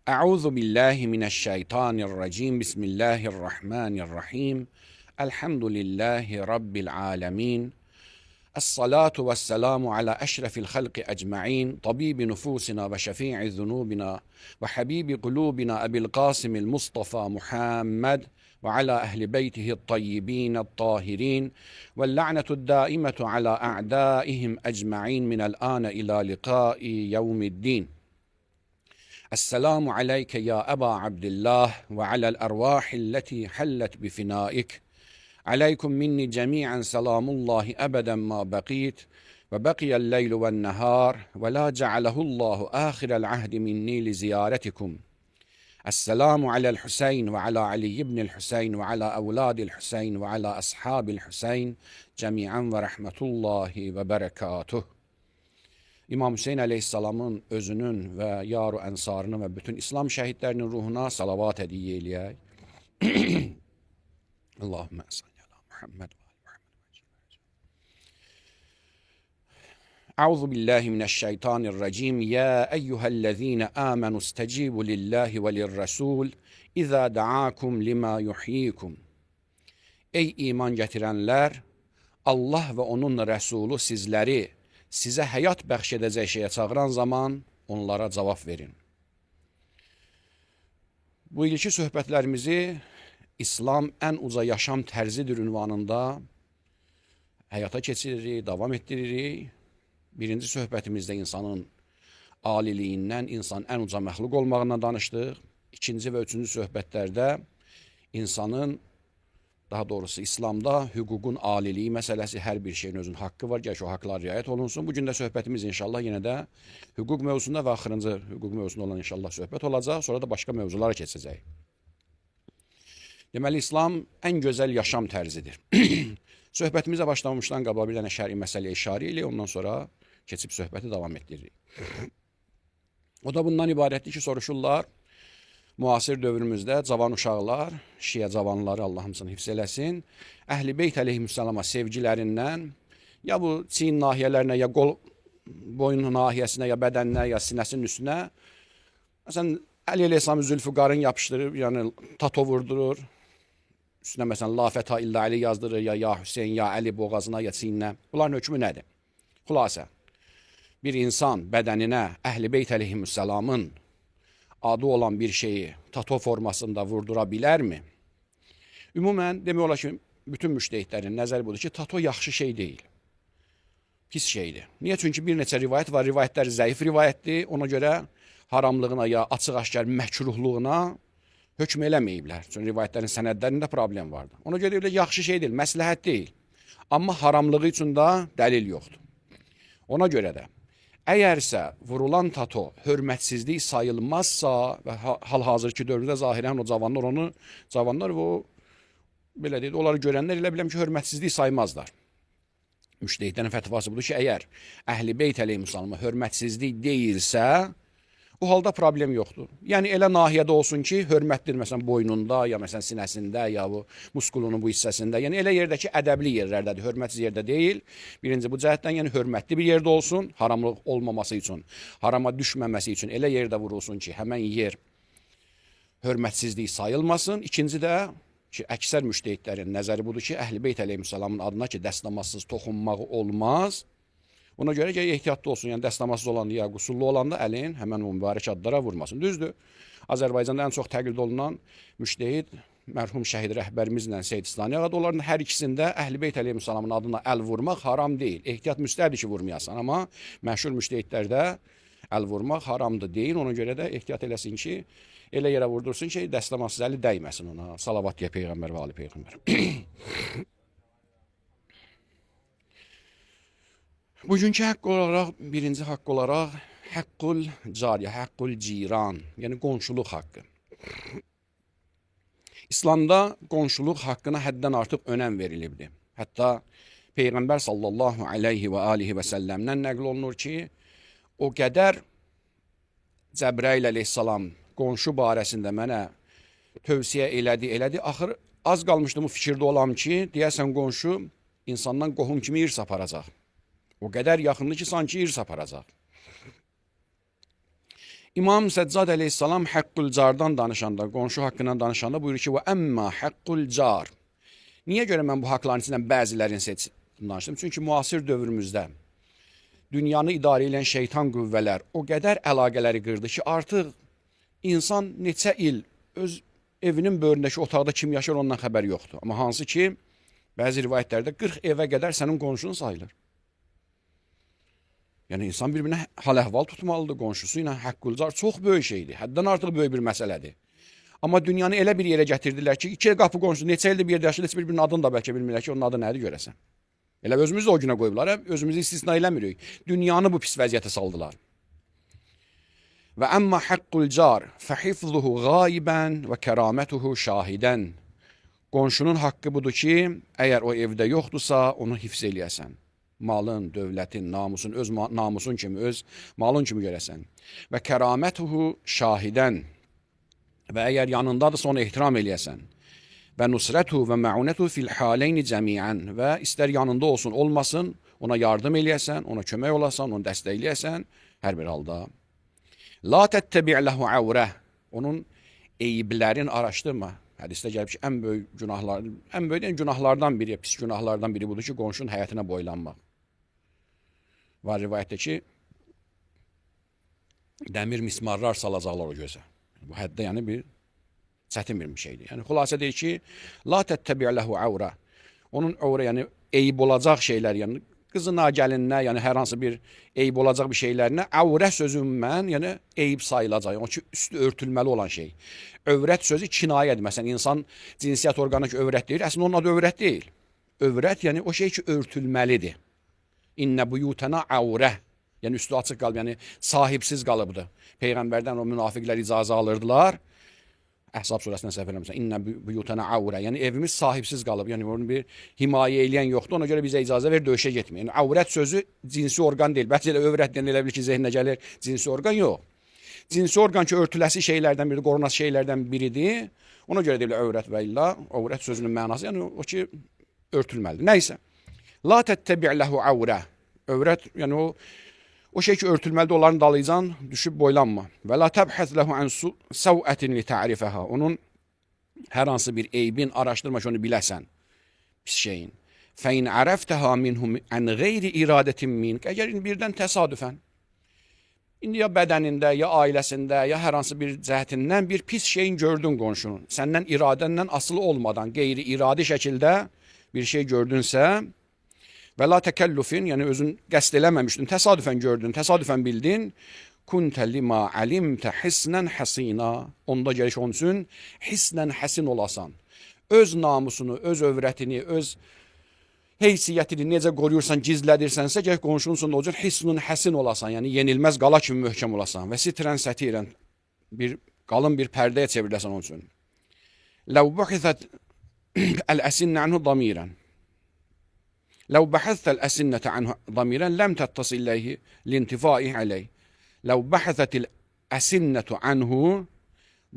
Euzu billahi mineşşeytanirracim. Bismillahirrahmanirrahim. Elhamdülillahi rabbil alamin. Es-salatu vesselamu ala eşrefil halqi ecmaîn, tabibi nufusina ve şefii zunubina ve habibi kulubina Ebil Kasimil Mustafa Muhammed ve ala ehli beytihi tayyibin tahirin ve la'netud daimetu ala a'daihim ecmaîn minel ane ila liqai yevmiddin. Esselamu aleyke ya Eba Abdillah ve alel ervahilleti hallet bifinaik. Aleykum minni cemi'en selamullahi ebeden ma bakit ve bakiyel leylu ven nehar ve la cealehullahu ahirel ahdi minni li ziyaretikum. Esselamu alel Hüseyin ve ala Ali ibnil Hüseyin ve ala evladil Hüseyin ve ala ashabil Hüseyin cemi'en ve rahmetullahi ve berekatuh. İmam Hüseyin Aleyhisselamın özünün və yaru ənsarının və bütün İslam şəhidlərinin ruhuna salavat hədiyyə eləyək. Allahümme salli ala Muhammed ve ali Muhammed. Euzu billahi mineşşeytanirracim. Ya eyyühellezine amenu istecibu lillahi ve lirrasul iza da'akum lima yuhyikum. Ey iman gətirənlər, Allah və onun Rəsulu sizləri sizə həyat bəxş edəcək şeyə çağıran zaman onlara cavab verin. Bu ilki söhbətlərimizi İslam ən uca yaşam tərzidir ünvanında həyata keçiririk, davam etdiririk. Birinci söhbətimizdə insanın aliliyindən, insan ən uca məxluq olmağından danışdıq. İkinci və üçüncü söhbətlərdə insanın, daha doğrusu İslamda hüququn aliliyi məsələsi, hər bir şeyin özünün haqqı var, gərək o haqlar riayət olunsun. Bugün də söhbətimiz inşallah yenə də hüquq mövzusunda və axırıncı hüquq mövzusunda olan inşallah söhbət olacaq. Sonra da başqa mövzulara keçəcək. Deməli, İslam ən gözəl yaşam tərzidir. Söhbətimizə başlamışdan qabaq bir dənə şəri məsələyə işarə eləyək, ondan sonra keçib söhbəti davam etdiririk. O da bundan ibarətdir ki, soruşurlar, müasir dövrümüzdə cavan uşaqlar, şiə cavanları Allah hamısını hifz eləsin, Əhl-i Beyt əleyhissalama sevgilərindən ya bu çiyin nahiyələrinə, ya qol boyun nahiyəsinə, ya bədəninə, ya sinəsinin üstünə, məsələn, Əli əleyhissalam Zülfüqarın yapışdırır, yəni tato vurdurur, üstünə məsələn La fətha illə Əli yazdırır, ya Ya Hüseyn, ya Əli boğazına, ya çiyninə. Bunların hökmü nədir? Xülasə, bir insan bədəninə Əhl-i Beyt əleyhissalamın adı olan bir şeyi tato formasında vurdura bilərmi? Ümumən, demək olar ki, bütün müştehidlərin nəzəri budur ki, tato yaxşı şey deyil. Pis şeydir. Niyə? Çünki bir neçə rivayət var. Rivayətlər zəif rivayətdir. Ona görə haramlığına ya açıq-aşkar məkruhluğuna hökm eləməyiblər. Çünki rivayətlərin sənədlərində problem vardı. Ona görə elə yaxşı şey deyil, məsləhət deyil. Amma haramlığı üçün də dəlil yoxdur. Ona görə də əgərsə vurulan tato hörmətsizlik sayılmazsa və hal-hazırki dövrdə zahirən o cavanlar onu, cavanlar və o, belə deyil, onları görənlər elə biləm ki, hörmətsizlik saymazlar. Müştehidlərin fətvası budur ki, əgər Əhl-i Beyt əleyhissalama hörmətsizlik deyilsə, o halda problem yoxdur. Yəni elə nahiyədə olsun ki, hörmətlidir, məsələn boynunda, ya məsələn sinəsində, ya bu muskulunun bu hissəsində. Yəni elə yerdə ki, ədəbli yerlərdədir, hörmətsiz yerdə deyil. Birinci bu cəhətdən, yəni hörmətli bir yerdə olsun, haramlıq olmaması üçün, harama düşməməsi üçün elə yerdə vurulsun ki, həmən yer hörmətsizlik sayılmasın. İkinci də ki, əksər müştehidlərin nəzəri budur ki, Əhl-i Beyt əleyhissalamın adına ki, dəstəmazsız toxunmaq olmaz. Ona görə ki, ehtiyatlı olsun, yəni dəstəmazsız olanda ya qusullu olanda əlin həmən o mübarək adlara vurmasın. Düzdür, Azərbaycanda ən çox təqlid olunan müştehid mərhum şəhid rəhbərimizlə Seyid İslani Ağa da, onların hər ikisində Əhl-i Beyt əleyhissalamın adına əl vurmaq haram deyil. Ehtiyat müstəhəbdir ki, vurmayasan, amma məşhur müştehidlərdə əl vurmaq haramdır deyin. Ona görə də ehtiyat eləsin ki, elə yerə vurdursun ki, dəstəmazsız əli dəyməsin ona. Salavat deyə Peyğəmbər və Ali Peyğəmbər. Bugünkü haqq olaraq, birinci haqq olaraq haqqul cariyə, haqqul ciran, yəni qonşuluq haqqı. İslamda qonşuluq haqqına həddən artıq önəm verilibdir. Hətta Peyğəmbər sallallahu aleyhi və alihi və səlləmdən nəql olunur ki, o qədər Cəbrail əleyhissalam qonşu barəsində mənə tövsiyə elədi. Axır az qalmışdı bu fikirdə olam ki, deyəsən qonşu insandan qohum kimi irs aparacaq. O qədər yaxındır ki, sanki irs aparacaq. İmam Səccad əleyhissalam həqqül cardan danışanda, qonşu haqqından danışanda buyurur ki, və əmmə həqqül car. Niyə görə mən bu haqların içindən bəzilərini seçdim danışdım? Çünki müasir dövrümüzdə dünyanı idarə edən şeytan qüvvələr o qədər əlaqələri qırdı ki, artıq insan neçə il öz evinin böyründəki otaqda kim yaşar ondan xəbər yoxdur. Amma hansı ki, bəzi rivayətlərdə 40 evə qədər sənin qonşun sayılır. Yəni insan bir-birinə hal-əhval tutmalıdır, qonşusu ilə həqqül car çox böyük şeydir. Həddən artıq böyük bir məsələdir. Amma dünyanı elə bir yerə gətirdilər ki, iki qapı qonşu neçə ildir bir yerdə yaşayır, heç bir-birinin adını da bəlkə bilmirlər ki, onun adı nədir görəsən. Elə özümüzü də o günə qoyublar, özümüzü istisna eləmirik. Dünyanı bu pis vəziyyətə saldılar. Və əmmə həqqül car fəhifzuhu qaibən və kəramətuhu şahidən. Qonşunun haqqı budur ki, əgər o evdə yoxdursa, onu hifz eləyəsən. Malın, dövlətin, namusun, öz namusun kimi, öz malın kimi görəsən. Və kəramətuhu şahidən. Və əgər yanındadırsa, onu ehtiram eləyəsən. Və nusrətuhu və məunətuhu fil haleyni cəmiən. Və istər yanında olsun, olmasın, ona yardım eləyəsən, ona kömək olasan, onu dəstəkləyəsən hər bir halda. La təttəbi' lehu avrə. Onun eyiblərini araşdırma. Hədisdə gəlib ki, ən böyük günahlar, ən böyük deyən günahlardan biri, pis günahlardan biri budur ki, qonşunun həyətinə boylanmaq. Var rivayətdə ki, dəmir mismarlar salacaqlar o gözə. Bu həddə yəni bir çətin bir şeydir. Yəni xülasə deyir ki, la təttəbi' lehu avrə. Onun avrə, yəni eyib olacaq şeylər, yəni qızına, gəlininə, yəni hər hansı bir eyib olacaq bir şeylərinə avrə sözü ümumən, yəni eyib sayılacaq. Yəni o ki, üstü örtülməli olan şey. Övrət sözü kinayədir. Məsələn, insan cinsiyyət orqanı ki, övrət deyir. Əslində onun adı övrət deyil. Övrət, yəni o şey ki, örtülməlidir. İnnə buyutənə avrə. Yəni üstü açıq qalıb, yəni sahibsiz qalıbdır. Peyğəmbərdən o münafiqlər icazə alırdılar. Əhzab surəsindən səhv eləmirəmsə, İnnə buyutənə avrə. Yəni evimiz sahibsiz qalıb. Yəni onun bir himayə eləyən yoxdur. Ona görə bizə icazə ver, döyüşə getməyin. Yəni avrət sözü cinsi orqan deyil. Bəzi elə övrət deyən elə bilir ki, zehinə gəlir cinsi orqan yox. Cinsi orqan ki, örtüləsi şeylərdən biridir, qorunası şeylərdən biridir. Ona görə deyirlər övrət və illa övrət sözünün mənası, yəni o ki, örtülməlidir. Nəysə. La təttəbi' lehu avrə. Övrət, yəni o şey ki, örtülməlidir, onların dalıcan düşüb boylanma. Və la təbhəz lehu an səvətin li ta'rifəha. Onun hər hansı bir eybin araşdırma ki, onu biləsən. Pis şeyin. Fə in ərəftəha minhum an qeyri iradətin mink. Əgər birdən təsadüfən, indi ya bədənində, ya ailəsində, ya hər hansı bir cəhətindən bir pis şeyin gördün qonşunun. Səndən iradəndən asılı olmadan, qeyri-iradi şəkildə bir şey gördünsə, və la təkəllüfin, yəni özün qəsd eləməmişdin, təsadüfən gördün, təsadüfən bildin. Kuntə lima alimtə hisnən həsina. Onda gərək onun üçün hisnən həsin olasan. Öz namusunu, öz övrətini, öz heysiyyətini necə qoruyursan, gizlədirsənsə, gərək qonşunun üçün o cür hisnun həsin olasan, yəni yenilməz qala kimi möhkəm olasan və sitrən sətirən bir qalın bir pərdəyə çevriləsən onun üçün. Ləv bəhisət əl-əsinnə anhu damirən. Ləv bəhəthəl əsinnətə anhu damirən ləm təttasil iləyhi lintifaihi aleyh. Ləv bəhəthətil əsinnətu anhu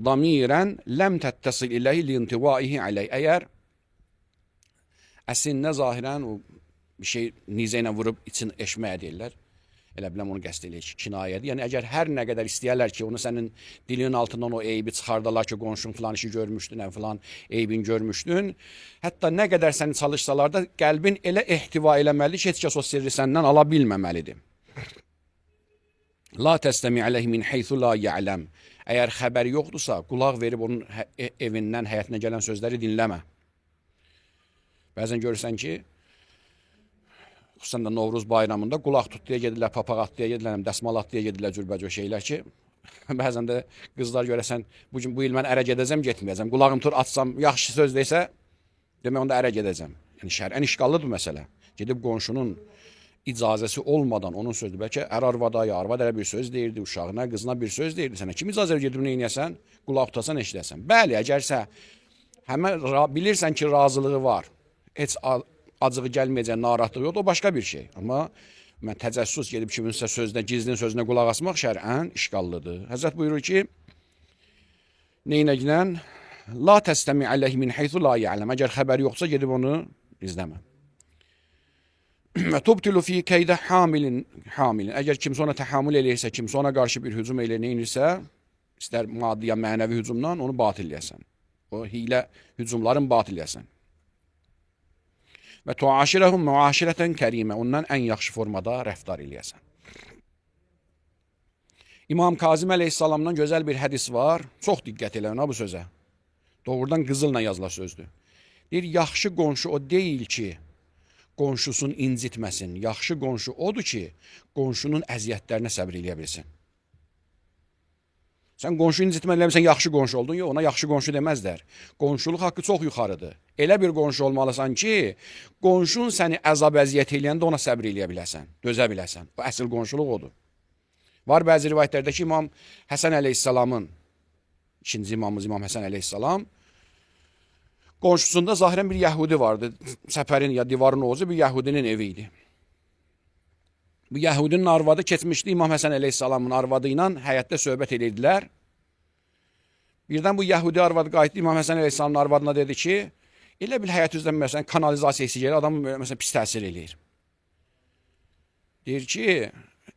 damirən ləm təttasil iləyhi lintifaihi aleyh. Əgər Əslində zahirən o bir şey nizə ilə vurub için eşməyə deyirlər. Elə biləm onu qəsd eləyir ki, kinayədir. Yəni əgər hər nə qədər istəyərlər ki, onu sənin dilinin altından o eybi çıxardalar ki, qonşun filan işi görmüşdün, filan eybin görmüşdün. Hətta nə qədər səni çalışsalar da qəlbin elə ehtiva eləməlidir ki, heç kəs o sirri səndən ala bilməməlidir. La təstəmi əleyhi min heythu la ya'ləm. Əgər xəbəri yoxdursa, qulaq verib onun evindən, həyətinə gələn sözləri dinləmə. Bəzən görürsən ki, xüsusən də Novruz bayramında qulaq tut deyə gedirlər, papaq at deyə gedirlər, dəsmal at deyə gedirlər, cürbəcür şeylər ki, bəzən də qızlar görəsən, bu gün bu il mən ərə gedəcəm, getməyəcəm. Qulağım tur atsam, yaxşı söz desə, demək onda ərə gedəcəm. Yəni şərən işqallıdır bu məsələ. Gedib qonşunun icazəsi olmadan onun sözü, bəlkə ər arvada ya arvad ərə bir söz deyirdi, uşağına, qızına bir söz deyirdi. Sənə kim icazə verir gedib neynəyəsən? Qulaq tutasan, eşidəsən. Bəli, əgərsə həmən bilirsən ki, razılığı var, heç acığı gəlməyəcək, narahatlığı yoxdur, o başqa bir şey. Amma mən təcəssüs gedib kiminsə sözünə, gizlin sözünə qulaq asmaq şərən işqallıdır. Həzrət buyurur ki, neynəginən? La təstəmi əleyhi min heythu la ya'ləm. Əgər xəbəri yoxsa gedib onu izləmə. Və tubtilu fi keydə hamilin, hamilin. Əgər kimsə ona təhammül eləyirsə, kimsə ona qarşı bir hücum eləyir, nə edirsə, istər maddi ya mənəvi hücumdan onu batil eləyəsən. O hiylə hücumların batil eləyəsən. Və tuaşirəhum muaşirətən kərimə, ondan ən yaxşı formada rəftar eləyəsən. İmam Kazım əleyhissalamdan gözəl bir hədis var. Çox diqqət eləyin ha bu sözə. Doğrudan qızılla yazılan sözdür. Deyir, yaxşı qonşu o deyil ki, qonşusunu incitməsin. Yaxşı qonşu odur ki, qonşunun əziyyətlərinə səbr eləyə bilsin. Sən qonşu incitmədin, sən yaxşı qonşu oldun. Yox, ona yaxşı qonşu deməzlər. Qonşuluq haqqı çox yuxarıdır. Elə bir qonşu olmalısan ki, qonşun səni əzab əziyyət eləyəndə ona səbr eləyə biləsən, dözə biləsən. Bu əsl qonşuluq odur. Var bəzi rivayətlərdə ki, İmam Həsən əleyhissalamın, ikinci imamımız İmam Həsən əleyhissalam, qonşusunda zahirən bir Yəhudi vardı. Səpərin ya divarın oğuzu bir Yəhudinin evi idi. Bu Yəhudinin arvadı keçmişdi İmam Həsən əleyhissalamın arvadı ilə həyətdə söhbət edirdilər. Birdən bu Yəhudi arvadı qayıtdı İmam Həsən əleyhissalamın arvadına dedi ki, elə bil həyət üzdən məsələn kanalizasiya hissi gəlir, adam məsələn pis təsir eləyir. Deyir ki,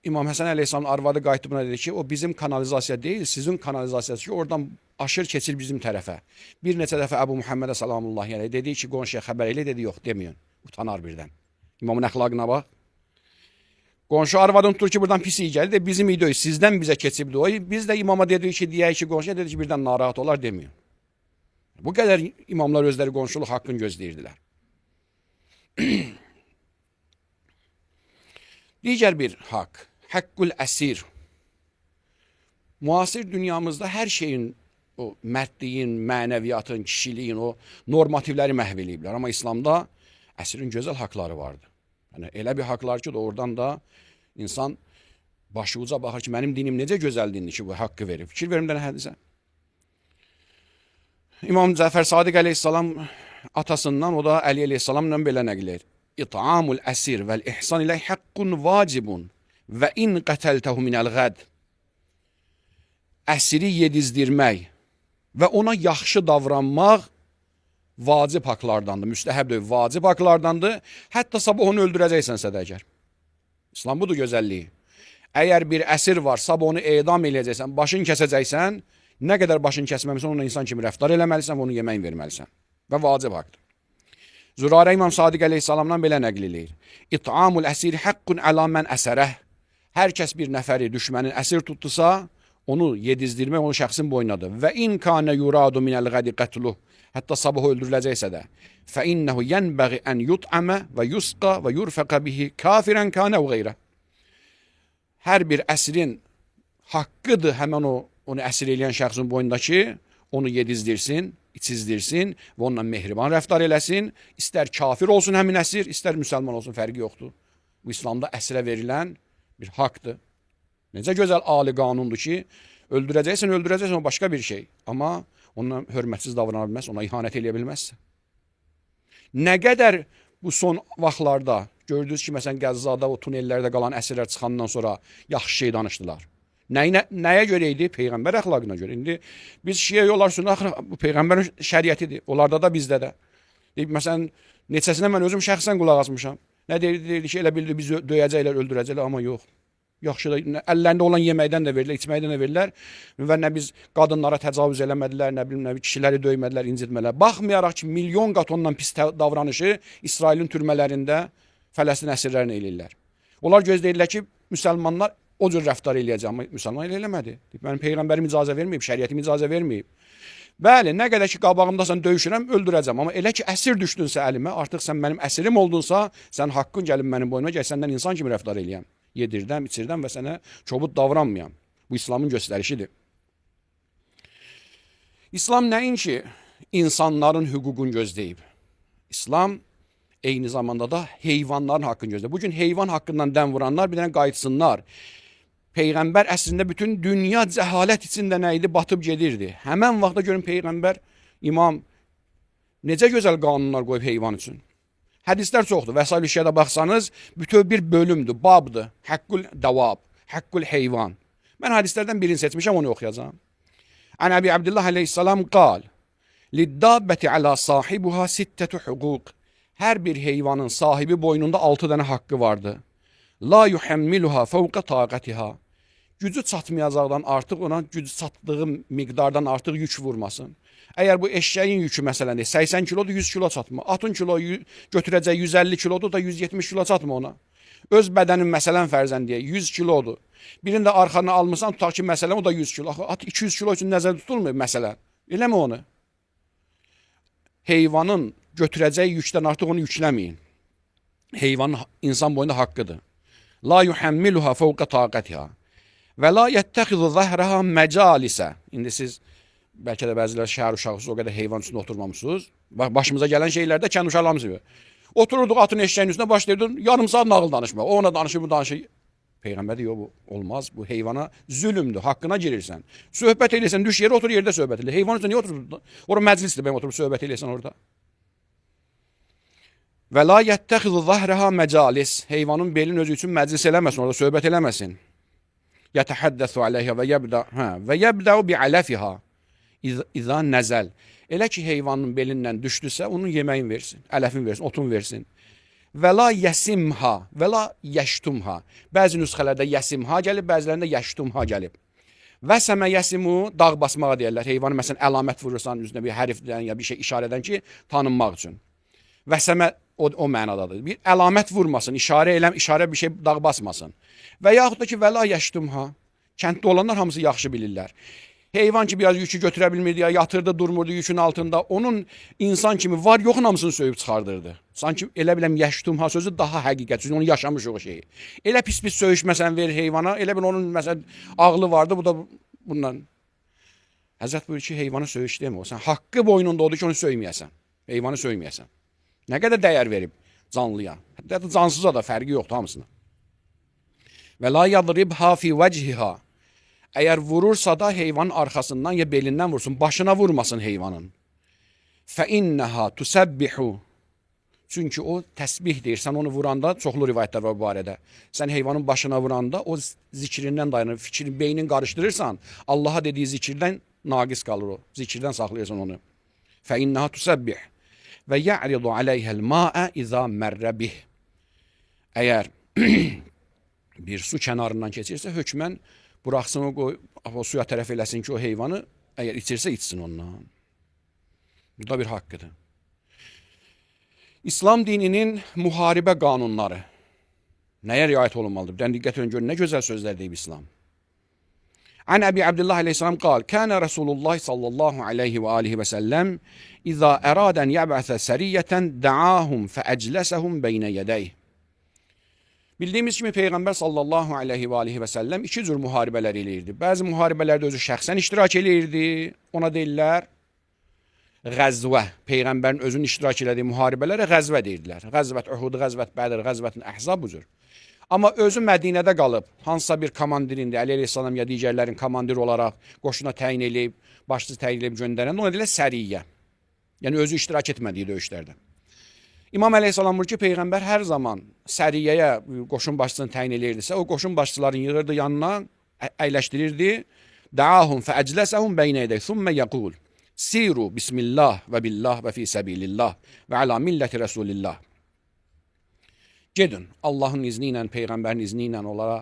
İmam Həsən əleyhissalamın arvadı qayıtdı buna dedi ki, o bizim kanalizasiya deyil, sizin kanalizasiyası ki, oradan aşır keçir bizim tərəfə. Bir neçə dəfə Əbu Muhammedə salamullahi əleyh dedi ki, qonşuya xəbər elə, dedi, yox, deməyin. Utanar birdən. İmamın əxlaqına bax. Qonşu arvadını tutur ki, buradan pis iyi gəlir, de, bizim idi o, sizdən bizə keçibdi o. Biz də imama dedik ki, deyək ki, qonşuya dedi ki, birdən narahat olar, deməyin. Bu qədər imamlar özləri qonşuluq haqqını gözləyirdilər. Digər bir haqq, həqqül əsir. Müasir dünyamızda hər şeyin, o mərdliyin, mənəviyyatın, kişiliyin, o normativləri məhv eləyiblər. Amma İslamda əsirin gözəl haqları vardı. Yəni elə bir haqlar ki, doğrudan da insan başı uca baxır ki, mənim dinim necə gözəl dindir ki, bu haqqı verib. Fikir verim dənə hədisə. İmam Cəfər Sadiq əleyhissalam atasından, o da Əli əleyhissalamla belə nəql edir. İt'amul əsir vəl ihsan ilə haqqun vacibun və in qətəltəhu minəl qəd. Əsiri yedizdirmək və ona yaxşı davranmaq vacib haqlardandır. Müstəhəb deyil, vacib haqlardandır. Hətta sabah onu öldürəcəksənsə də əgər. İslam budur gözəlliyi. Əgər bir əsir var, sabah onu edam eləyəcəksən, başını kəsəcəksən, nə qədər başını kəsməmisən, onunla insan kimi rəftar eləməlisən və onun yeməyin verməlisən. Və vacib haqdır. Zürarə İmam Sadiq əleyhissalamdan belə nəql eləyir. İt'amul əsir haqqun əla mən əsərəh. Hər kəs bir nəfəri düşmənin əsir tutdusa, onu yedizdirmək onun şəxsin boynadır. Və in kana yuradu minəl qədi qətluh. Hətta sabah öldürüləcəksə də. Fə innehu yenbəği ən yut'amə və yusqa və yurfəqə bihi kafirən kana və qeyrə. Hər bir əsrin haqqıdır həmən o onu əsir eləyən şəxsin boynundakı, onu yedizdirsin, içizdirsin və onunla mehriban rəftar eləsin. İstər kafir olsun həmin əsir, istər müsəlman olsun, fərqi yoxdur. Bu İslamda əsrə verilən bir haqdır. Necə gözəl ali qanundur ki, öldürəcəksən, öldürəcəksən, o başqa bir şey. Amma onunla hörmətsiz davrana bilməz, ona ihanət eləyə bilməzsən. Nə qədər bu son vaxtlarda gördünüz ki, məsələn, Qəzzada o tunellərdə qalan əsirlər çıxandan sonra yaxşı şey danışdılar. Nəyə görə idi? Peyğəmbər əxlaqına görə. İndi biz şiə yollar sünnə, axı bu peyğəmbərin şəriətidir. Onlarda da, bizdə də. Deyib, məsələn, neçəsinə mən özüm şəxsən qulaq asmışam. Nə deyirdi? Deyirdi ki, elə bildi bizi döyəcəklər, öldürəcəklər, amma yox. Yaxşı da əllərində olan yeməkdən də verirlər, içməkdən də verirlər və nə biz qadınlara təcavüz eləmədilər, nə bilim, nə kişiləri döymədilər, incitmədilər. Baxmayaraq ki, milyon qat ondan pis davranışı İsrailin türmələrində Fələstin əsirlərinə eləyirlər. Onlar gözləyirlər ki, müsəlmanlar o cür rəftar eləyəcək, amma müsəlman elə eləmədi. Mənim peyğəmbərim icazə verməyib, şəriətim icazə verməyib. Bəli, nə qədər ki qabağımdasan döyüşürəm, öldürəcəm. Amma elə ki əsir düşdünsə əlimə, artıq sən mənim əsirim oldunsa, sən haqqın gəlib mənim boynuma, gəl səndən insan kimi rəftar eləyəm. Yedirdəm, içirdəm və sənə kobud davranmayam. Bu İslamın göstərişidir. İslam nəinki insanların hüququnu gözləyib. İslam eyni zamanda da heyvanların haqqını gözləyib. Bugün heyvan haqqından dəm vuranlar bir dənə qayıtsınlar. Peyğəmbər əslində bütün dünya cəhalət içində nə idi? Batıb gedirdi. Həmən vaxtda görün Peyğəmbər, imam necə gözəl qanunlar qoyub heyvan üçün. Hədislər çoxdur. Vəsail-i Şiədə baxsanız, bütöv bir bölümdür, babdır. Həqqül dəvab, həqqül heyvan. Mən hədislərdən birini seçmişəm, onu oxuyacağam. Ən Əbi Əbdillah əleyhissalam qal: "Liddabəti alə sahibuha sittətu hüquq." Hər bir heyvanın sahibi boynunda 6 dənə haqqı vardı. La yuhammiluha fawqa taqatiha. Gücü çatmayacaqdan artıq ona gücü çatdığı miqdardan artıq yük vurmasın. Əgər bu eşşəyin yükü məsələn 80 kilodur, 100 kilo çatma. Atın kilo götürəcək 150 kilodur da 170 kilo çatma ona. Öz bədənin məsələn fərzən deyək 100 kilodur. Birini də arxana almısan, tutaq ki, məsələn o da 100 kilo. Axı at 200 kilo üçün nəzərdə tutulmuyor məsələn. Eləmi onu? Heyvanın götürəcəyi yükdən artıq onu yükləməyin. Heyvanın insan boyunda haqqıdır. La yuhammiluha fawqa taqatiha. Və la yettexizu zahraha məcalisə. İndi siz bəlkə də bəzilər şəhər uşağısınız, o qədər heyvan üstündə oturmamışsınız. Bax, başımıza gələn şeylərdə kənd uşaqları hamısı bilir. Otururduq atın eşeğin üstünə, başlayırdıq yarım saat nağıl danışmaq. O ona danışır, bu danışır. Peyğəmbər deyir, bu olmaz. Bu heyvana zülmdür, haqqına girirsən. Söhbət eləyirsən, düş yerə otur, yerdə söhbət elə. Heyvan üstünə niyə oturur? Ora məclisdir, bəyəm oturub söhbət eləyəsən orada. Və la yettexizu zahraha məcalis. Heyvanın belin özü üçün məclis eləməsin, orada söhbət eləməsin. Yetəhəddəsu aleyhə və yebdə, hə, və yebdəu bi aləfiha. İza nəzəl. Elə ki heyvanın belindən düşdüsə, onun yeməyini versin, ələfin versin, otun versin. Və la yəsimha, və la yəştumha. Bəzi nüsxələrdə yəsimha gəlib, bəzilərində yəştumha gəlib. Vəsəmə yəsimu dağ basmağa deyirlər. Heyvanı məsələn əlamət vurursan, üzünə bir hərfdən ya bir şey işarədən ki, tanınmaq üçün. Vəsəmə o mənadadır. Bir əlamət vurmasın, işarə eləm, işarə bir şey dağ basmasın. Və yaxud da ki, və la yəştumha. Kənddə olanlar hamısı yaxşı bilirlər. Heyvan ki biraz yükü götürə bilmirdi ya yatırdı, durmurdu yükün altında. Onun insan kimi var yoxun hamısını söyüb çıxardırdı. Sanki elə biləm yəştumha sözü daha həqiqət. Çünki onu yaşamış o şeyi. Elə pis-pis söyüş məsələn verir heyvana, elə bil onun məsələn ağlı vardı, bu da bundan. Həzrət buyurur ki, heyvanı söyüş demə. O sən haqqı boynunda odur ki, onu söyməyəsən. Heyvanı söyməyəsən. Nə qədər dəyər verib canlıya. Hətta cansıza da fərqi yoxdur hamısına. Və la yadribha fi veciha. Əgər vurursa da heyvanın arxasından ya belindən vursun, başına vurmasın heyvanın. Fə inneha tusabbihu. Çünki o təsbih deyir. Sən onu vuranda, çoxlu rivayətlər var bu barədə. Sən heyvanın başına vuranda o zikrindən dayanır, fikrin, beynin qarışdırırsan, Allaha dediyi zikirdən naqis qalır o. Zikirdən saxlayırsan onu. Fə inneha tusabbih. Və ya'ridu aleyhəl ma'a iza mərrə bih. Əgər bir su kənarından keçirsə, hökmən buraxsın o, qoy, o suya tərəf eləsin ki, o heyvanı əgər içirsə içsin ondan. Bu da bir haqqıdır. İslam dininin müharibə qanunları nəyə riayət olunmalıdır? Bir dənə diqqət edin, görün nə gözəl sözlər deyib İslam. An Əbi Abdullah aleyhissalam qal, Kənə Rasulullah sallallahu aleyhi və alihi və səlləm İzə əradən yəbəsə səriyyətən dəahum fəəcləsəhum beynə yədəyh. Bildiyimiz kimi Peyğəmbər sallallahu aleyhi və alihi və səlləm iki cür müharibələr eləyirdi. Bəzi müharibələrdə özü şəxsən iştirak eləyirdi, ona deyirlər qəzvə. Peyğəmbərin özünün iştirak elədiyi müharibələrə qəzvə deyirdilər. Qəzvət Uhud, qəzvət Bədir, qəzvət Əhzab bu cür. Amma özü Mədinədə qalıb, hansısa bir komandirindi, Əli əleyhissalam ya digərlərin komandiri olaraq qoşuna təyin eləyib, başçı təyin eləyib göndərən, ona deyirlər səriyyə. Yəni özü iştirak etmədiyi döyüşlərdə. İmam əleyhissalam buyurur ki, Peyğəmbər hər zaman səriyyəyə qoşun başçısını təyin eləyirdisə, o qoşun başçılarını yığırdı yanına, əyləşdirirdi. Dəahum fəəcləsəhum beynə yədəyh, thumma yəqul. Siru bismillah və billah və fi səbilillah və əla milləti rəsulillah. Gedin Allahın izni ilə, Peyğəmbərin izni ilə onlara,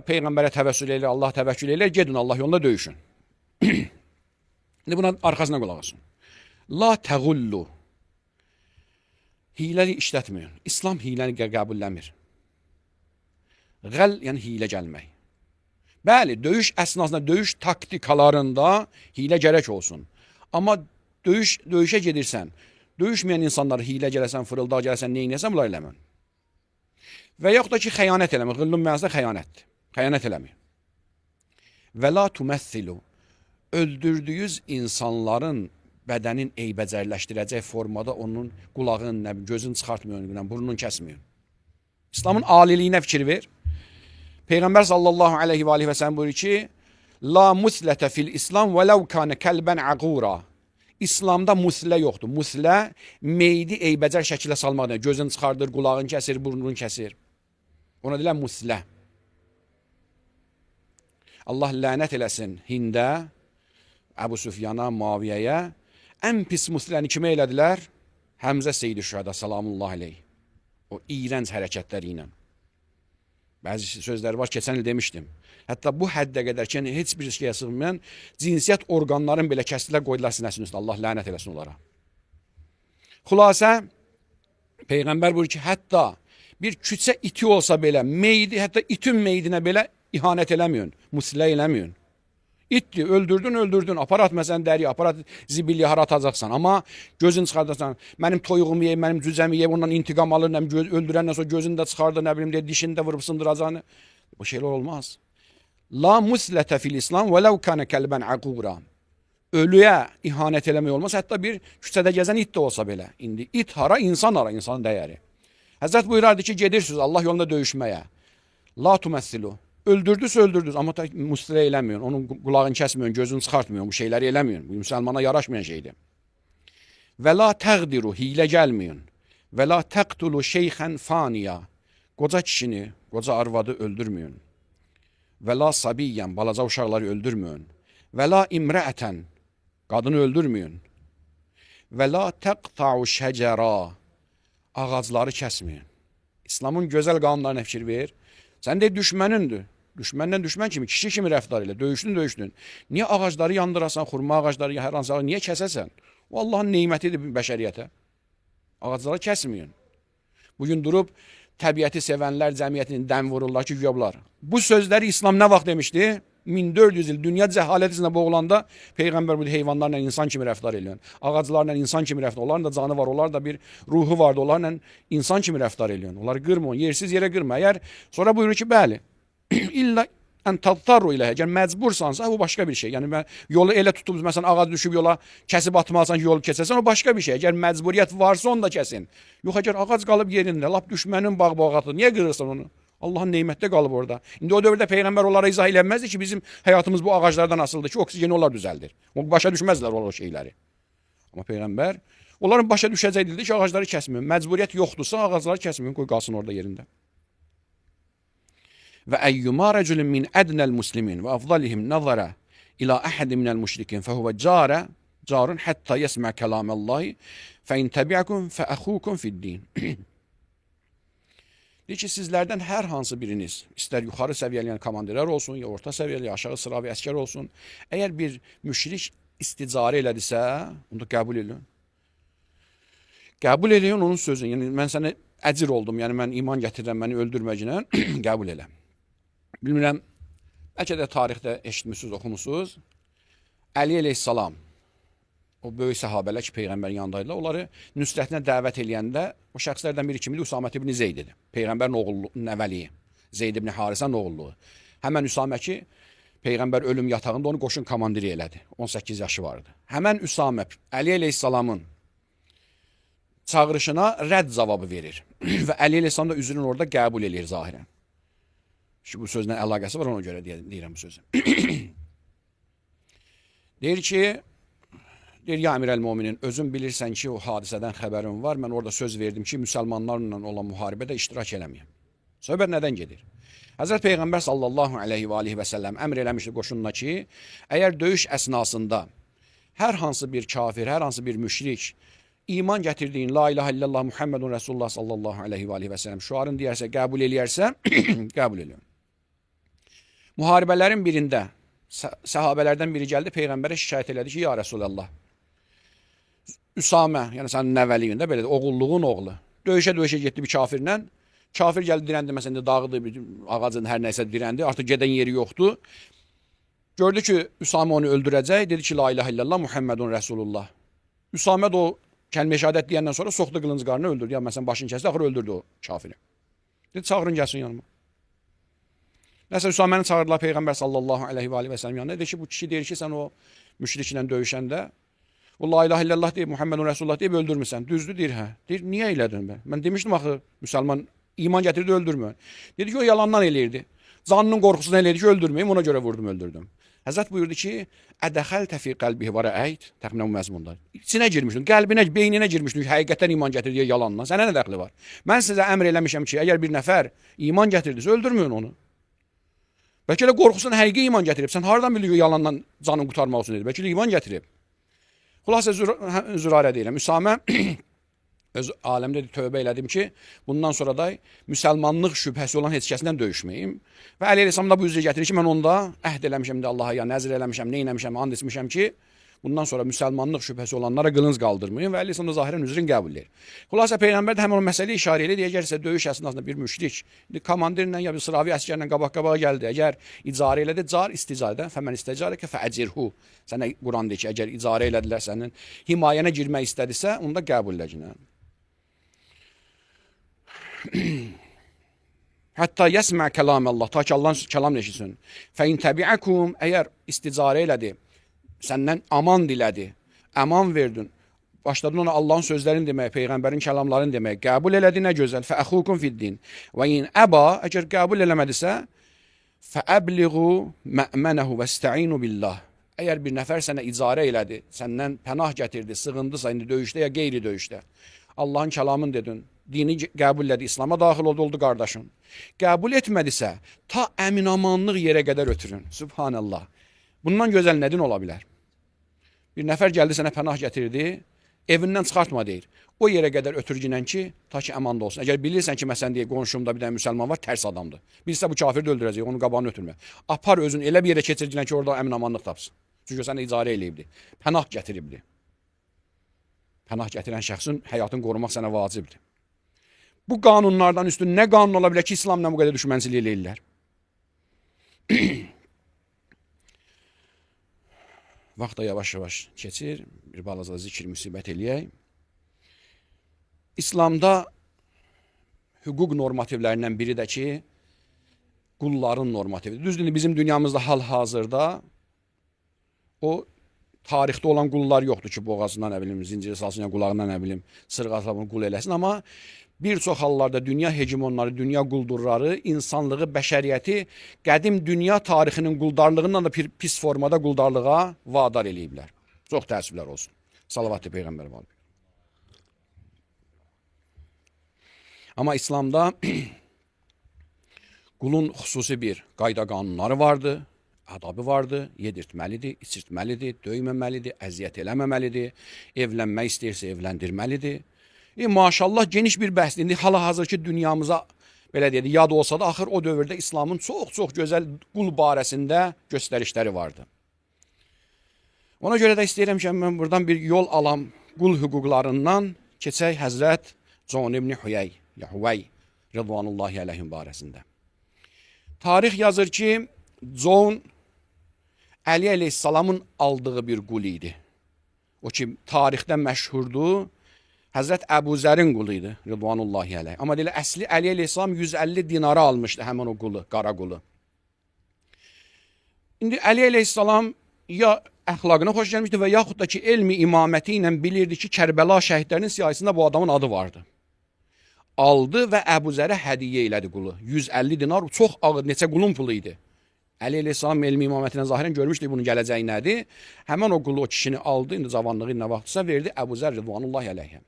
Peyğəmbərə təvəssül eləyir, Allah təvəkkül eləyir, gedin Allah yolunda döyüşün. İndi buna arxasına qulaq asın. La təğullu. Hiləni işlətməyin. İslam hiləni qəbulləmir. Qəl, yəni hilə gəlmək. Bəli, döyüş əsnasında, döyüş taktikalarında hilə gərək olsun. Amma döyüşə gedirsən, döyüşməyən insanlara hilə gələsən, fırıldaq gələsən, neynəyəsən, bunlar eləmən. Və yaxud da ki, xəyanət eləmir. Qıllun mənasında xəyanətdir. Xəyanət eləmir. Və la tuməthilu. Öldürdüyünüz insanların bədənin eybəcərləşdirəcək formada onun qulağın, nə, gözünü çıxartmayın, burnunu kəsməyin. İslamın aliliyinə fikir ver. Peyğəmbər sallallahu aleyhi və alihi və səlləm buyurur ki, La muslətə fil İslam və ləv kanə kəlbən əqura. İslamda muslə yoxdur. Muslə meyidi eybəcər şəkilə salmaq demək. Gözünü çıxardır, qulağını kəsir, burnunu kəsir. Ona deyirlər muslə. Allah lənət eləsin Hində, Əbu Süfyana, Muaviyəyə. Ən pis musləni kimə elədilər? Həmzə Seyid-i Şühəda salamullah aleyh. O iyrənc hərəkətləri ilə. Bəzi sözlər var, keçən il demişdim. Hətta bu həddə qədər ki, yəni heç bir şeyə sığmayan cinsiyyət orqanların belə kəsdilər, qoydular sinəsinin üstünə. Allah lənət eləsin onlara. Xülasə, Peyğəmbər buyurur ki, hətta bir küçə iti olsa belə, meyidi, hətta itin meyidinə belə ihanət eləməyin, muslə eləməyin. İtdir, öldürdün, öldürdün. Aparat məsələn dəriyə, aparat zibilliyə hara atacaqsan. Amma gözünü çıxardarsan, mənim toyuğumu yeyib, mənim cücəmi yeyib, ondan intiqam alır, nə bilim, öldürəndən sonra gözünü də çıxardır, nə bilim, deyə, dişini də vurub sındıracağını. Bu şeylər olmaz. La muslətə fil İslam və ləv kənə kəlbən aqura. Ölüyə ihanət eləmək olmaz, hətta bir küçədə gəzən it də olsa belə. İndi it hara, insan hara, insanın dəyəri. Həzrət buyurardı ki, gedirsiniz Allah yolunda döyüşməyə. La tumessilu. Öldürdüsə öldürdünüz, amma muslə eləməyin, onun qulağını kəsməyin, gözünü çıxartmayın, bu şeyləri eləməyin. Bu müsəlmana yaraşmayan şeydir. Və la təqdiru, hiylə gəlməyin. Və la təqtulu şeyxən faniya. Qoca kişini, qoca arvadı öldürməyin. Və la sabiyyən, balaca uşaqları öldürməyin. Və la imrəətən, qadını öldürməyin. Və la təqta'u şəcəra, ağacları kəsməyin. İslamın gözəl qanunlarına fikir ver. Sən də düşmənindir. Düşməndən düşmən kimi, kişi kimi rəftar elə. Döyüşdün, döyüşdün. Niyə ağacları yandırasan, xurma ağacları, hər hansı ağacı niyə kəsəsən? O Allahın nemətidir bəşəriyyətə. Ağacları kəsməyin. Bugün durub təbiəti sevənlər cəmiyyətinin dəm vururlar ki, güya bunlar. Bu sözləri İslam nə vaxt demişdi? 1400 il dünya cəhalət içində boğulanda Peyğəmbər bu heyvanlarla insan kimi rəftar eləyən, ağaclarla insan kimi rəftar, onların da canı var, onların da bir ruhu vardı, onlarla insan kimi rəftar eləyən. Onları qırmayın, yersiz yerə qırma. Əgər sonra buyurur ki, bəli, illa ən tadtarru ilə, əgər məcbursansa, bu başqa bir şey. Yəni mən yolu elə tutub, məsələn, ağac düşüb yola kəsib atmalısan ki, yolu keçəsən, o başqa bir şey. Əgər məcburiyyət varsa onu da kəsin. Yox, əgər ağac qalıb yerində, lap düşmənin bağ-bağatı, niyə qırırsan onu? Allahın nemətdə qalıb orada. İndi o dövrdə Peyğəmbər onlara izah eləməzdi ki, bizim həyatımız bu ağaclardan asılıdır ki, oksijeni onlar düzəldir. O başa düşməzlər o şeyləri. Amma Peyğəmbər onların başa düşəcəyi dildə ki, ağacları kəsməyin. Məcburiyyət yoxdursa ağacları kəsməyin, qoy qalsın orada yerində. Və əyyuma rəculun min ədnəl muslimin və afdalihim nəzara ila əhədi minəl müşrikin fəhuvə carə carun hətta yesmə kəlamallahi fə in təbiəkum fə əxukum fid-din. Deyir ki, sizlərdən hər hansı biriniz, istər yuxarı səviyyəli yəni komandirlər olsun, ya orta səviyyəli, ya aşağı sıravi əskər olsun, əgər bir müşrik isticarə elədisə, onu da qəbul edin. Qəbul eləyin onun sözünü. Yəni mən sənə əcir oldum, yəni mən iman gətirirəm, məni öldürməklə qəbul elə. Bilmirəm, bəlkə də tarixdə eşitmişsiniz, oxumusunuz. Əli əleyhissalam, o böyük səhabələr ki, Peyğəmbərin yanındaydılar, onları nüsrətinə dəvət eləyəndə o şəxslərdən biri kimidi? Üsamə ibn Zeyd idi. Peyğəmbərin oğlu, nəvəliyi, Zeyd ibn Harisən oğulluğu. Həmən Üsamə ki, Peyğəmbər ölüm yatağında onu qoşun komandiri elədi. 18 yaşı vardı. Həmən Üsamə Əli əleyhissalamın çağırışına rədd cavabı verir. Və Əli əleyhissalam da üzrünü orada qəbul eləyir zahirən. Ki, bu sözlə əlaqəsi var, ona görə deyirəm bu sözü. Deyir ki, deyir, ya Əmir əl-Müminin, özün bilirsən ki, o hadisədən xəbərim var. Mən orada söz verdim ki, müsəlmanlarla olan müharibədə iştirak eləməyəm. Söhbət nədən gedir? Həzrət Peyğəmbər sallallahu əleyhi və alihi və səlləm əmr eləmişdi qoşununa ki, əgər döyüş əsnasında hər hansı bir kafir, hər hansı bir müşrik iman gətirdiyin la ilahe illallah Muhammedun Resulullah sallallahu əleyhi və alihi və səlləm şüarını deyərsə, qəbul eləyərsə, qəbul eləyər. Müharibələrin birində səhabələrdən biri gəldi Peyğəmbərə şikayət elədi ki, ya Resulallah, Üsamə, yəni sənin nəvəliyində belə oğulluğun oğlu, döyüşə-döyüşə getdi bir kafirlə. Kafir gəldi dirəndi, məsələn, dağıdı, bir ağacın hər nəsə dirəndi, artıq gedən yeri yoxdur. Gördü ki, Üsamə onu öldürəcək, dedi ki, la ilahe illallah Muhammedun Resulullah. Üsamə də o kəlmə-i şəhadət deyəndən sonra soxdu qılınc qarnına öldürdü. Ya məsələn, başını kəsdi, axır öldürdü o kafiri. Dedi, çağırın gəlsin yanıma. Nəsə Üsaməni çağırdılar Peyğəmbər sallallahu əleyhi və alihi və səlləm yanına. Dedi ki, bu kişi deyir ki, sən o müşriklə döyüşəndə o la ilahe illallah deyib, Muhammedun Resulullah deyib öldürmüsən. Düzdür, deyir, hə. Deyir, niyə elədin bə? Mən demişdim axı, müsəlman iman gətirdi, öldürmə. Dedi ki, o yalandan eləyirdi. Canının qorxusundan eləyirdi ki, öldürməyim, ona görə vurdum, öldürdüm. Həzrət buyurdu ki, ədəxəltə fi qəlbihi və rəəyt, təxminən bu məzmunda. İçinə girmişdin, qəlbinə, beyninə girmişdin ki, həqiqətən iman gətirdi yalandan. Sənə nə dəxli var? Mən sizə əmr eləmişəm ki, əgər bir nəfər iman gətirdisə, öldürməyin onu. Bəlkə də qorxusundan həqiqi iman gətirib. Sən hardan bilirsən ki, yalandan canını qurtarmaq üçün dedi. Bəlkə də iman gətirib. Xülasə Zürarə deyirəm. Üsamə Öz aləmdə tövbə elədim ki, bundan sonra da müsəlmanlıq şübhəsi olan heç kəslə döyüşməyim. Və Əli əleyhissalam da bu üzrə gətirir ki, mən onda əhd eləmişəm də Allaha, ya nəzr eləmişəm, nə eləmişəm, and içmişəm ki, bundan sonra müsəlmanlıq şübhəsi olanlara qılınc qaldırmayın və Əli əleyhissalam da zahirən üzrün qəbul edir. Xülasə Peyğəmbər də həmin o məsələyə işarə edir, əgər isə döyüş əsnasında bir müşrik indi komandirlə ya bir sıravi əsgərlə qabaq-qabağa gəldi, əgər icarə elədi, car isticarədən fəmən istəcarəkə fəəcirhu. Sənə Quran deyir ki, əgər icarə elədilər sənin himayənə girmək istədisə, onda qəbul eləginə. Hətta yəsmə kəlam Allah, ta ki Allahın kəlam eşitsin. Fə in təbiəkum, əgər isticarə elədi, səndən aman dilədi, əman verdin, başladın ona Allahın sözlərini deməyə, Peyğəmbərin kəlamlarını deməyə, qəbul elədi, nə gözəl. Fə əxukum fiddin. Və in əba, əgər qəbul eləmədisə, fə əbliğu mə'mənəhu və istəinu billah. Əgər bir nəfər sənə icarə elədi, səndən pənah gətirdi, sığındısa indi döyüşdə ya qeyri döyüşdə, Allahın kəlamını dedin, dini qəbul elədi, İslam'a daxil oldu, oldu qardaşın. Qəbul etmədisə, ta əminamanlıq yerə qədər ötürün. Sübhanallah. Bundan gözəl nə din ola bilər? Bir nəfər gəldi sənə pənah gətirdi, evindən çıxartma deyir. O yerə qədər ötürgünən ki, ta ki əmanda olsun. Əgər bilirsən ki, məsələn deyir, qonşumda bir dənə müsəlman var, tərs adamdır. Bilsə bu kafir də öldürəcək, onun qabağını ötürmə. Apar özünü elə bir yerə keçirginən ki, orada əminamanlıq tapsın. Çünki o sənə icarə eləyibdi, pənah gətiribdi. Pənah gətirən şəxsin həyatını qorumaq sənə vacibdir. Bu qanunlardan üstün nə qanun ola bilər ki, İslamla bu qədər düşmənçilik eləyirlər? Vaxt da yavaş-yavaş keçir. Bir balaca da zikr müsibət eləyək. İslamda hüquq normativlərindən biri də ki, qulların normatividir. Düzdür, bizim dünyamızda hal-hazırda o tarixdə olan qullar yoxdur ki, boğazından nə bilim, zinciri salsın ya qulağından nə bilim, sırğa bunu qul eləsin. Amma bir çox hallarda dünya hegemonları, dünya quldurları, insanlığı, bəşəriyyəti qədim dünya tarixinin quldarlığından da pis formada quldarlığa vadar eləyiblər. Çox təəssüflər olsun. Salavatlı Peyğəmbər var. Amma İslamda qulun xüsusi bir qayda qanunları vardı, adabı vardı, yedirtməlidir, içirtməlidir, döyməməlidir, əziyyət eləməməlidir, evlənmək istəyirsə evləndirməlidir. Maşallah geniş bir bəhsdir. İndi hal-hazırki dünyamıza belə deyək, yad olsa da axır o dövrdə İslamın çox-çox gözəl qul barəsində göstərişləri vardı. Ona görə də istəyirəm ki, mən buradan bir yol alam qul hüquqlarından keçək Həzrət Con ibn Huyey, ya Huvey Rıdvanullahi əleyhim barəsində. Tarix yazır ki, Con Əli əleyhissalamın aldığı bir qul idi. O ki, tarixdə məşhurdur, Həzrət Əbu Zərin qulu idi, Rıdvanullahi əleyh. Amma deyirlər, əsli Əli əleyhissalam 150 dinara almışdı həmin o qulu, qara qulu. İndi Əli əleyhissalam ya əxlaqına xoş gəlmişdi və yaxud da ki, elmi imaməti ilə bilirdi ki, Kərbəla şəhidlərinin siyahısında bu adamın adı vardı. Aldı və Əbu Zərə hədiyyə elədi qulu. 150 dinar çox ağır, neçə qulun pulu idi. Əli əleyhissalam elmi imamətinə zahirən görmüşdü bunun gələcəyi nədir. Həmən o qulu, o kişini aldı, indi cavanlığı nə vaxtsa verdi Əbu Zər Rıdvanullahi əleyhə.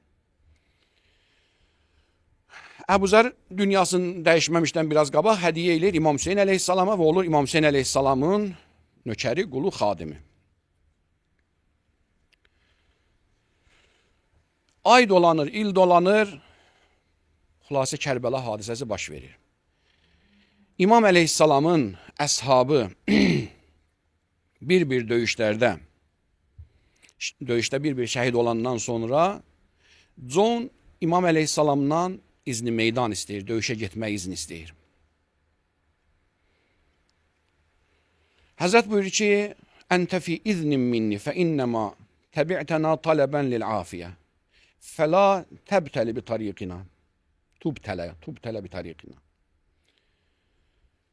Əbu Zər dünyasını dəyişməmişdən biraz qabaq hədiyyə eləyir İmam Hüseyin əleyhissalama və olur İmam Hüseyin əleyhissalamın nökəri, qulu, xadimi. Ay dolanır, il dolanır, xülasə Kərbəla hadisəsi baş verir. İmam əleyhissalamın əshabı bir-bir döyüşlərdə, döyüşdə bir-bir şəhid olandan sonra Con İmam əleyhissalamdan izni meydan istəyir, döyüşə getmək izni istəyir. Həzrət buyurur ki, Əntə fi iznin minni fə innəma təbi'tənə tələbən lil afiyə fəla təbtəli bi tariqina tubtələ bi tariqina.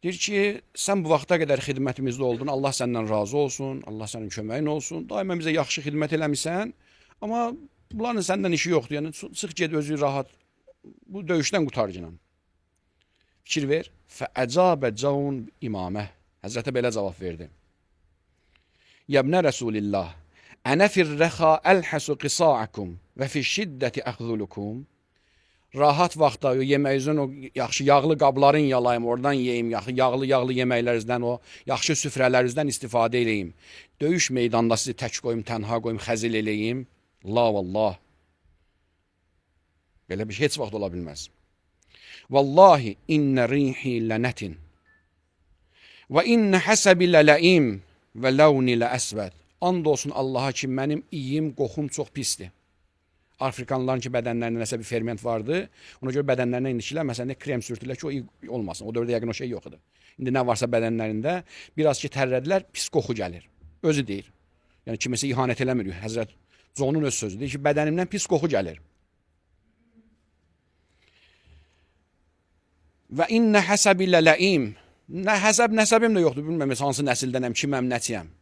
Deyir ki, sən bu vaxta qədər xidmətimizdə oldun, Allah səndən razı olsun, Allah sənin köməyin olsun, daima bizə yaxşı xidmət eləmisən, amma bunların səndən işi yoxdur, yəni çıx get özü rahat, bu döyüşdən qurtarcınan. Fikir ver, fəəcabə caun imamə, Həzrətə belə cavab verdi. Yəbnə Rəsulillah, ənə firrəxa əlhəsu qisa'akum və fi şiddəti əxzulukum. Rahat vaxtda yeməyinizin o yaxşı yağlı qabların yalayım, oradan yeyim, yağlı yeməklərinizdən, o yaxşı süfrələrinizdən istifadə eləyim. Döyüş meydanda sizi tək qoyum, tənha qoyum, xəzil eləyim. La vallah. Belə bir şey heç vaxt ola bilməz. Vallahi innə rihi lənətin və innə həsəbi lələim və ləvni ləəsvəd. And olsun Allaha ki, mənim iyim, qoxum çox pisdir. Afrikanlıların ki, bədənlərində nəsə bir ferment vardı. Ona görə bədənlərinə indikilər, məsələn, krem sürtürlər ki, o iyi olmasın. O dövrdə yəqin o şey yox idi. İndi nə varsa bədənlərində, biraz ki, tərlədilər, pis qoxu gəlir. Özü deyir. Yəni, kiməsə ihanət eləmir. Həzrət Conun öz sözü deyir ki, bədənimdən pis qoxu gəlir. Və innə həsəbi lələim. Nə həsəb, nəsəbim də yoxdur. Bilməm, hansı nəsildənəm, kiməm, nəçiyəm.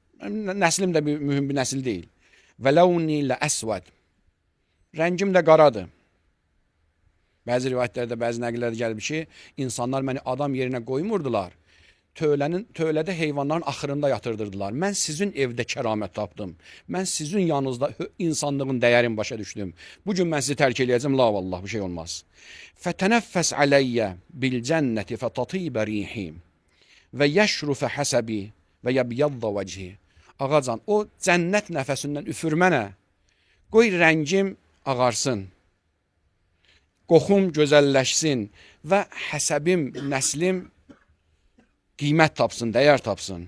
Nəslim də bir, mühüm bir nəsil deyil. Və ləvni ləəsvəd. Rəngim də qaradır. Bəzi rivayətlərdə, bəzi nəqillərdə gəlib ki, insanlar məni adam yerinə qoymurdular. Tövlədə heyvanların axırında yatırdırdılar. Mən sizin evdə kəramət tapdım. Mən sizin yanınızda insanlığın dəyərini başa düşdüm. Bugün mən sizi tərk eləyəcəm. La vallah, bu şey olmaz. Fətənəffəs aləyyə bil cənnəti fətatibə rihim və yəşrufə həsəbi və yəbyadda vəchi. Ağacan, o cənnət nəfəsindən üfür mənə. Qoy rəngim ağarsın, qoxum gözəlləşsin və həsəbim, nəslim qiymət tapsın, dəyər tapsın.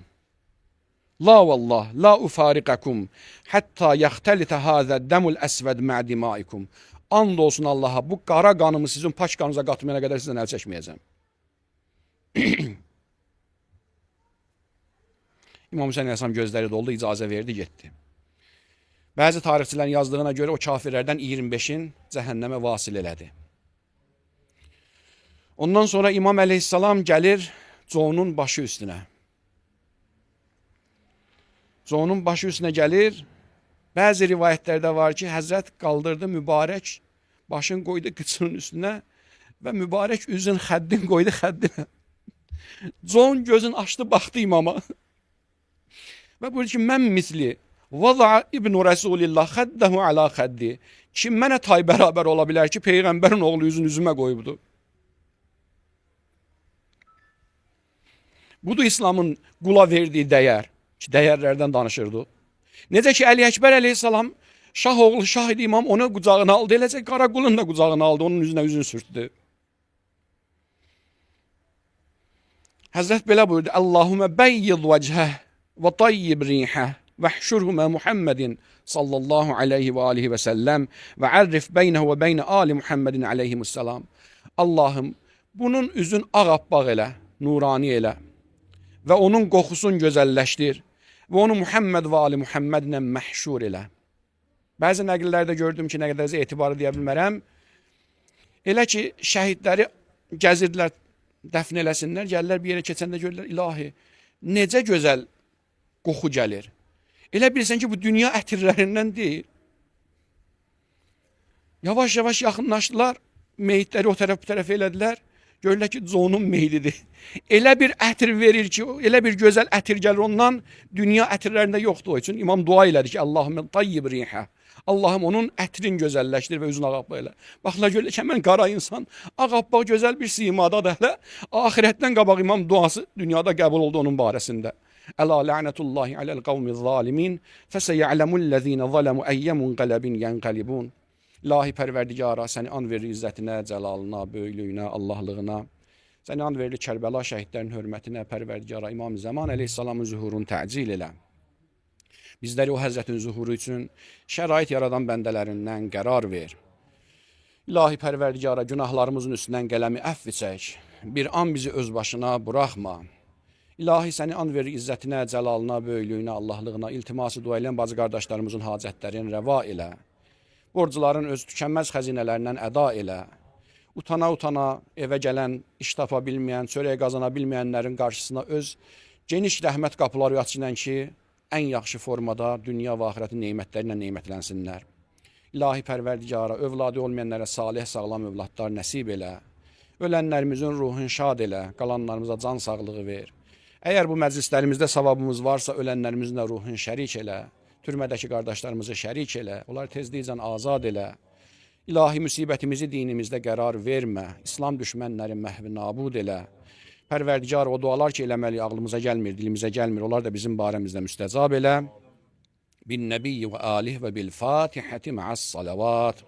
La vallah, la ufariqakum hətta yaxtəlitə hazə dəmul əsvəd mə dimaikum. And olsun Allaha, bu qara qanımı sizin pak qanınıza qatmayana qədər sizdən əl çəkməyəcəm. İmam Hüseyin əleyhissalam gözləri doldu, icazə verdi, getdi. Bəzi tarixçilərin yazdığına görə o kafirlərdən 25-in cəhənnəmə vasil elədi. Ondan sonra İmam əleyhissalam gəlir Conun başı üstünə. Conun başı üstünə gəlir. Bəzi rivayətlərdə var ki, Həzrət qaldırdı mübarək, başını qoydu qıçının üstünə və mübarək üzün xəddin qoydu xəddinə. Con gözün açdı, baxdı imama. Və buyurdu ki, mən misli Vada'a İbn Rəsulillah xəddəhu alə xəddi. Kim mənə tay bərabər ola bilər ki, Peyğəmbərin oğlu üzün üzümə qoyubdu. Budur İslamın qula verdiyi dəyər, ki, dəyərlərdən danışırdı. Necə ki, Əli Əkbər əleyhissalam şah oğlu, şah idi imam, onu qucağına aldı. Eləcə qara qulun da qucağına aldı, onun üzünə üzünü sürtdü. Həzrət belə buyurdu: Allahumma bəyyid vəchəh və tayyib rihəh və hşurhu mə Muhammedin sallallahu aleyhi və alihi və səlləm və ərrif beynəhu və beynə ali Muhammedin aleyhimussalam. Allahım, bunun üzün ağappaq elə, nurani elə və onun qoxusun gözəlləşdir və onu Muhammed və ali Muhammedlə məhşur elə. Bəzi nəqillərdə gördüm ki, nə qədər etibarı deyə bilmərəm. Elə ki, şəhidləri gəzirdilər, dəfn eləsinlər, gəlirlər bir yerə keçəndə görürlər, ilahi, necə gözəl qoxu gəlir. Elə bilirsən ki, bu dünya ətirlərindən deyil. Yavaş-yavaş yaxınlaşdılar, meyitləri o tərəf bu tərəf elədilər. Görürlər ki, Conun meylidir. Elə bir ətir verir ki, elə bir gözəl ətir gəlir ondan, dünya ətirlərində yoxdur o üçün. İmam dua elədi ki, Allahümme tayyib rihə. Allahım onun ətrin gözəlləşdir və üzünü ağappaq elə. Baxdılar, görürlər ki, həmən qara insan ağappaq gözəl bir simadadır hələ. Ahirətdən qabaq imam duası dünyada qəbul oldu onun barəsində. Əla la'nətullahi aləl qavmi zalimin fəsəyə'ləmullezine zalamu əyyə munqələbin yənqəlibun. İlahi Pərverdigara, səni an verir izzətinə, cəlalına, böyüklüyünə, Allahlığına. Səni an verilir Kərbəla şəhidlərinin hörmətinə, Pərverdigara, İmam Zaman əleyhissalamın zuhurunu təcil elə. Bizləri o həzrətin zuhuru üçün şərait yaradan bəndələrindən qərar ver. İlahi Pərverdigara, günahlarımızın üstündən qələmi əfv çək. Bir an bizi öz başına buraxma. İlahi səni an verir izzətinə, cəlalına, böyüklüyünə, Allahlığına, iltiması dua eləyən bacı qardaşlarımızın hacətlərini rəva elə. Borcların öz tükənməz xəzinələrindən əda elə. Utana-utana evə gələn, iş tapa bilməyən, çörək qazana bilməyənlərin qarşısına öz geniş rəhmət qapıları açın ki, ən yaxşı formada dünya və axirətin nemətləri ilə nemətlənsinlər. İlahi Pərverdigara, övladı olmayanlara salih, sağlam övladlar nəsib elə. Ölənlərimizin ruhunu şad elə, qalanlarımıza can sağlığı ver. Əgər bu məclislərimizdə savabımız varsa, ölənlərimizin də ruhunu şərik elə. Türmədəki qardaşlarımızı şərik elə, onları tezliklə azad elə. İlahi müsibətimizi dinimizdə qərar vermə, İslam düşmənlərin məhvi nabud elə. Pərverdigar, o dualar ki, eləməli ağlımıza gəlmir, dilimizə gəlmir, onlar da bizim barəmizdə müstəcab elə. Bin nəbiyyi və alih və bil fatihəti mə'əs salavat.